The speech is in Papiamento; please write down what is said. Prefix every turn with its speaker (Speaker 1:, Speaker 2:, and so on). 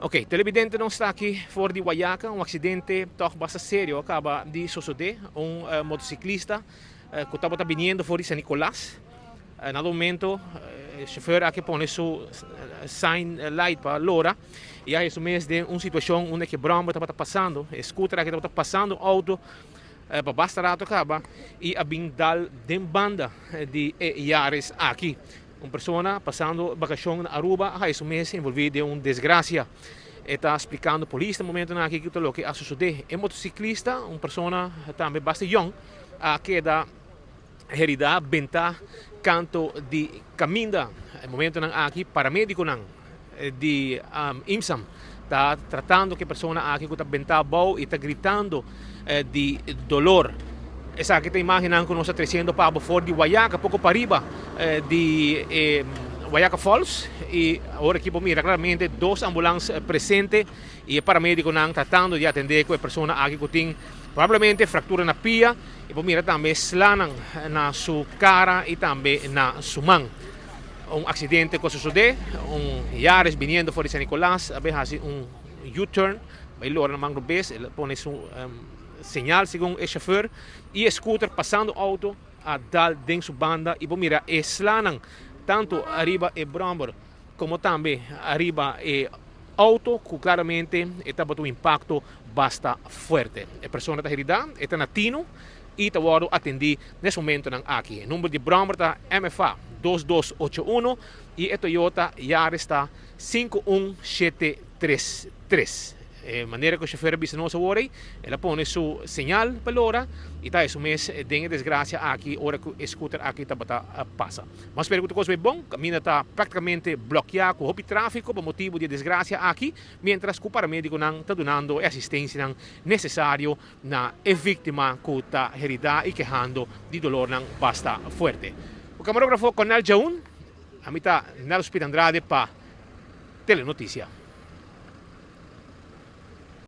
Speaker 1: Ok, televidente nos ta aki for di Wayaca, un accidente toch basta serio a caba di sosode. Un uh, motociclista uh, cu tabata biniendo for di San Nicolas. Uh, na momento, uh, chauffeur a pone su sign light pa lora y a su mes den un situacion unda cu brommer tabata pasando, scooter aki tabata pasando auto pa basta rato caba y a bin dal den banda di Yaris aki. Un persona pasando vacacion na Aruba a su mes envolvi den un desgracia. E ta splicando polis na momento aki cu loke a sucede. E motociclista, un persona tambe basta jong, a keda herida benta canto di caminda. E momento aki paramediconan di IMSAM ta tratando cu e persona aki cu ta benta abou y ta gritando di dolor. Esaki ta imagen cu nos ta treciendo pa for di Wayaca, poco pariba di Wayaca Falls. Y awor aki mira claramente dos ambulans presente y e paramediconan tratando di atende cu e persona aki cu tin probablemente fractura na pia y mira tambe slanan na su cara y tambe na su man. Un accidente cu a sucede, un Yaris biniendo for di San Nicolas, a haci un U-turn, bay lora na man robes, el a pone su señal segun e chauffeur y scooter pasando auto a dal den su banda y mira e slanan tanto ariba e brommer como tambe ariba e auto cu claramente tabata un impacto basta fuerte. E persona ta herida, ta na tino y ta wordo atendi na e momento aki. E number di brommer ta MFA 2281 y e Toyota Yaris ta 51733. E manera cu e chauffeur bisa nos awor, el a pone su señal pa lora y ta su mes den desgracia aki ora cu e scooter aki tabata pasa. Mas spera cu tur cos bon, caminda ta practicamente blokea cu hopi trafico pa motibo di desgracia aki, mientras cu paramediconan ta dunando asistencia necesario na e victima cu ta herida y kehando di dolor basta fuerte. E camarografo Cornel Jaun, ami ta Nelson Andrade pa Telenoticia.